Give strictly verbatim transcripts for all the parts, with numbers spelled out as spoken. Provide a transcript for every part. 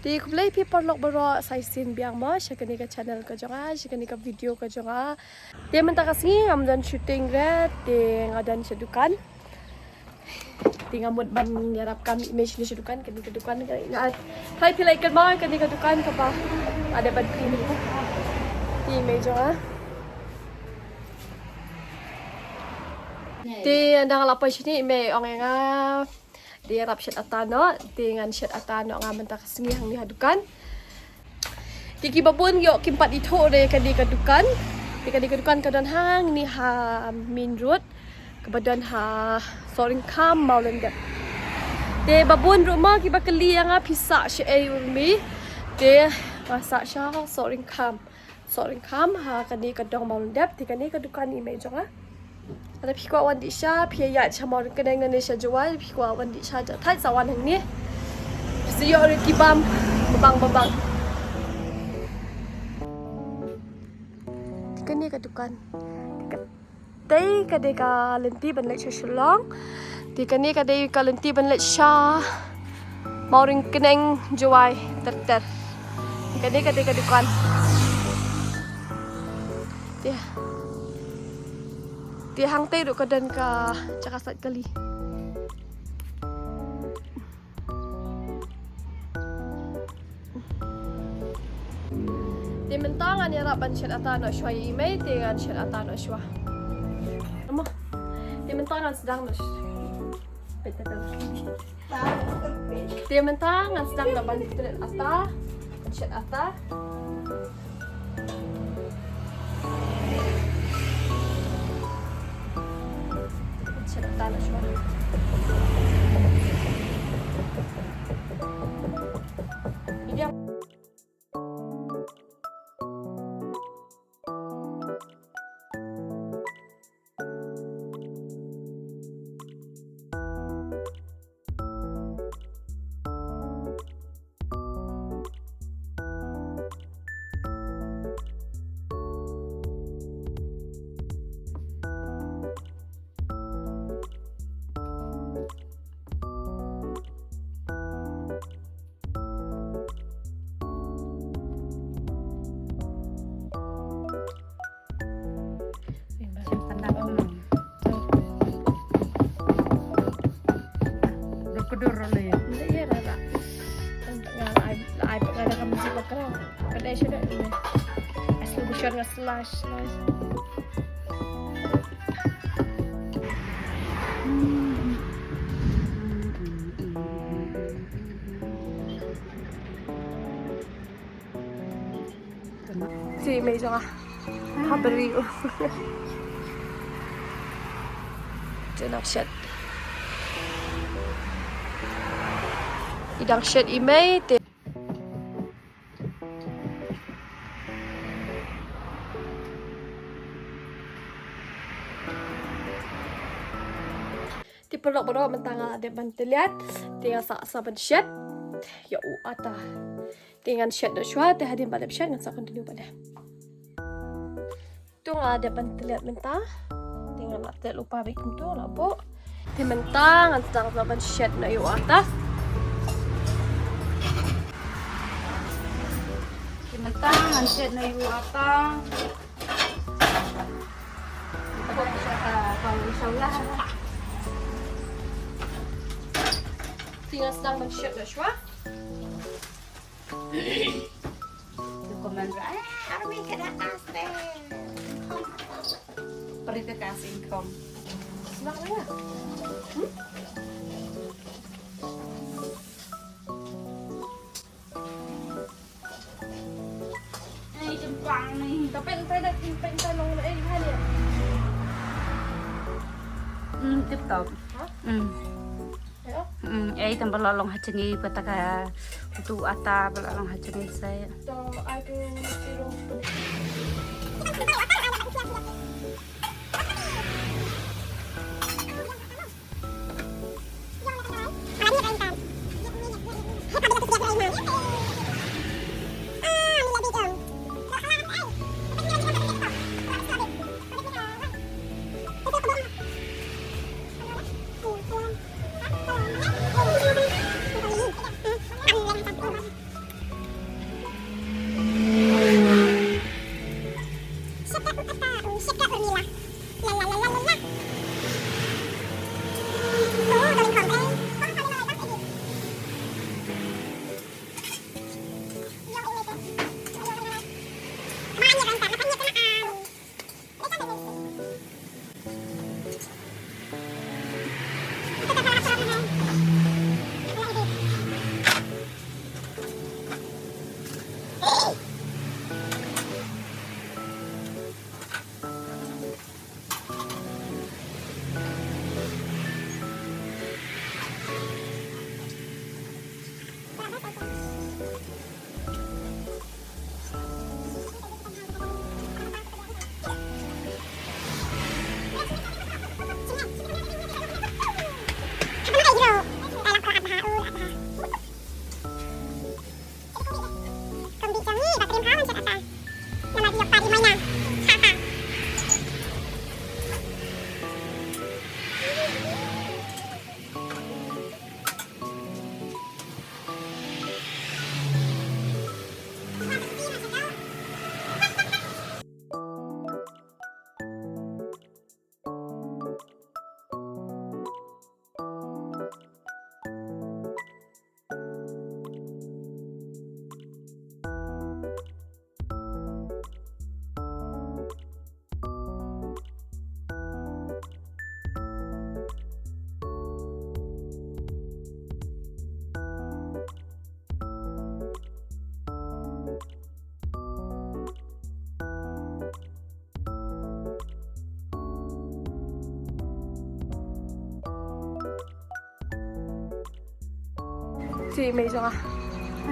Te khublei phi paralok baroh sa shisien biang mo sha kane ka channel ka jong nga, sha kane ka video ka jong nga. Te mynta ka sngi ngam don shooting re, te nga don sha dukan. Te nga mut ban ïarap kam i mei shane sha dukan, kane ka dukan ka nga. Hai phi lai kan mo kane ka dukan kaba nga dep ban clean. Te i mei jong nga. Te ynda nga la poi shane i mei ong ïa nga. Te ïarap shet ata noh, te ngan shet ata noh nga mynta ka sngi hangne ha dukan. Te kiba bun ïoh kim pat ithuh re kane ka dukan. Te kane ka dukan ka don hangne ha main road. Kaba don ha Sohryngkham Mawlyndep. Te ba bun ruh ma kiba kylli ïa nga phi sah shaei Urmi. Te nga sah sha Sohryngkham. Sohryngkham ha kane ka dong Mawlyndep, te kane ka dukan i mei jong nga. Lada phi kwah wan dih sha, phi ïaid sha Mawryngkneng ne sha Jowai, phi kwah wan dih sha Jowai, thait sa wan hangne. Phi sa ïoh ruh ki bam babang babang. Te kane ka dukan. Te ka dei ka lynti ban leit sha Shillong. Te kane ka dei ka lynti ban leit sha Mawryngkneng, Jowai ter ter. Te kane ka dei ka dukan. Te, te hangtei ruh ka don ka jaka sait kali. Te mynta ngan ïarap ban shet ata noh shuwa ïa i mei, te ngan shet ata noh shuwa. Amo. Te mynta ngan sdang noh sh-, pet ata. Te mynta ngan sdang noh ban tret ata, ban shet ata. Dur kudur le. Iya, Rara. Tang nga ai, ai, pagara kamu si bakra. Kada sudah ini. Asli bukan nggak slash, slash. Te i mei jong nga ha bri u. Te nang shet. I dang shet i mei te. Te paralok baroh mynta nga la dep ban tylliat. Te nga sa sa ban shet ïa u ata. Te ngan shet noh shuwa, te hadien ba dep shet ngan sa continue pat de. To nga dep ban tylliat mynta. Te nga la tylliat lypa bad kumto la buh. Te mynta ngan sdang sa ban shet noh ïa u ata. Te mynta ngan shet noh ïa u ata. Te nga sdang ban shet noh shuwa. Dukumen ra, eh, army kada aste. Perita kasih kom. Senang ya? Hmm? Eh, jempang ni. Tapi entah dah jempang tanong na eh, hal ya? Hmm, tip top. Ha? Hmm. Hello? Hmm, eh, tambah lolong ha chengi, pataka utu ata, bala long ha chengi saya. To, aduh, sirong. Te mei jong nga.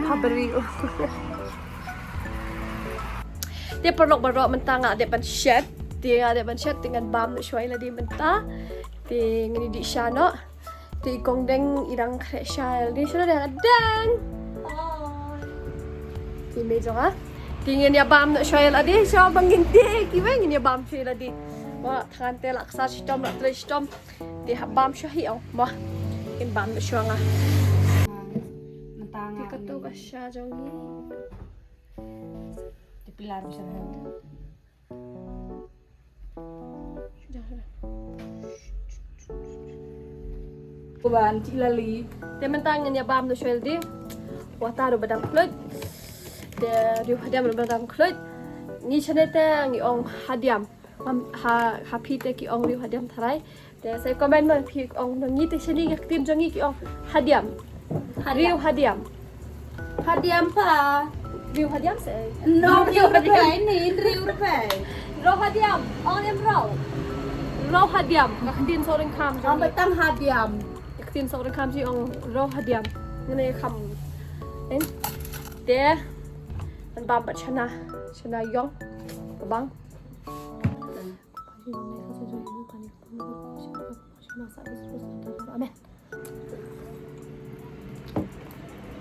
Pha bri. Te paralok baroh, mynta nga dep ban shet. Te nga dep ban shet, te ngan bam noh shuwa ïa lade mynta. Te ngin ïa dih sha noh. Te i Kong Deng i dang khreh sha ïa lade, sha ïa lade Deng. Te mei jong nga. Te ngin ïa bam noh shuwa ïa lade, shuwa ba ngin dih kiwei ngin ïa bam shuwa ïa lade. Ba thngan te la ksar shitom, la trei shitom. Te hap bam shuwa hi ong. Mo. Kin bam shuwa nga. Mynta nga. Te kato ka sha jong ngi. Te pilar bisa. Shuwa, shuwa. Kuban ci lali. Te mynta ngin ïa bam noh shuwa ïa lade. Wata ruh ba dang khluit. Te riewhadiam ruh ba dang khluit. Ngi shane te ngi ong hadiam. Ngam, ha, ha phi te ki ong riewhadiam tharai. Te sa comment mo phi ong, ngi te shane ka ktien jong ngi ki ong hadiam. Hadiam. Riewhadiam. Hadiam pha. Riewhadiam se. No, riewhadiam. Riewhadiam. Ni, riewhadiam. Riewhadiam. Ong em riewhadiam. Riewhadiam. Ka ktien Sohryngkham jong ngi. Ong ba tang hadiam. Ka ktien Sohryngkham jong ngi ong riewhadiam. Ngane kham. Eng. Te. Ngan bam bad shana. Shana ïong. Ka bang.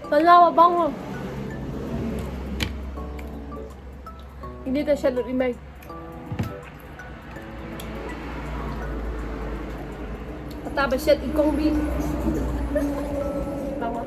Tang la wa bang. Ini te shet lut i mei. Kata ba shet i Kong Bi. Bang wa.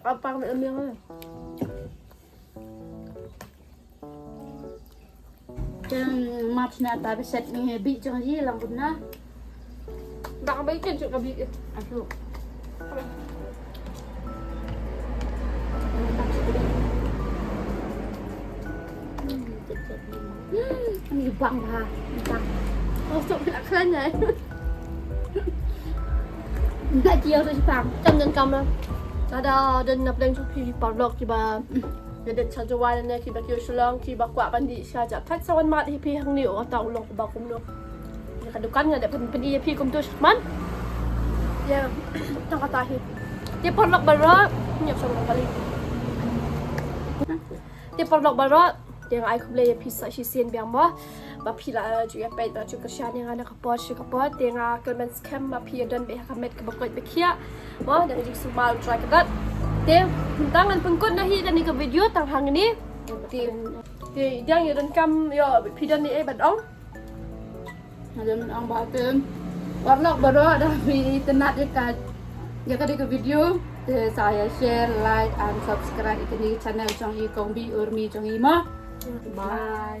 Ka pang me emiang. Ken map sna ta beset ni bi jong ji lang bun na. Bang bai ken suk ka bi. Asu. Hmm, ni bang ha. Bang. Oh, sok nak kena. Nak dia tu bang. Kam dan kam lah. Ada dan nak pdeng suk pi paralok kiba. Nga dei cha Jowai ne kiba kiew Shillong kiba kwah ban dih sha jaka thait sa wan mad hi phi hangne, u ata u long ba kumno. Ïa ka dukan nga dei pyn pyn ïa phi kumto shakman. Ïa tang kata hi. Te paralok baroh, ïa shong kali. Te paralok baroh, te nga ai khublei ïa phi sa shisien biang mo. Ba phi la ju ïa peit, la ju kyrshan ïa nga na ka por sha ka por, te nga kyrmen skhem ba phi ïa don beit ha ka met kaba koit ba khiah. Mo, da ka jingsumar u Trai Kynrad. Te mynta ngan pynkut na hi kane ka video tang hangne. Te, te ïa dang ïa donkam ïa phi don ei ei ban ong. Nga don ban ong ba te paralok baroh da phi itynnad ïa ka, ïa kane ka video. Te sa ïa share, like and subscribe ïa kane ka channel jong i Kong Bi Urmi jong i mo. Bye.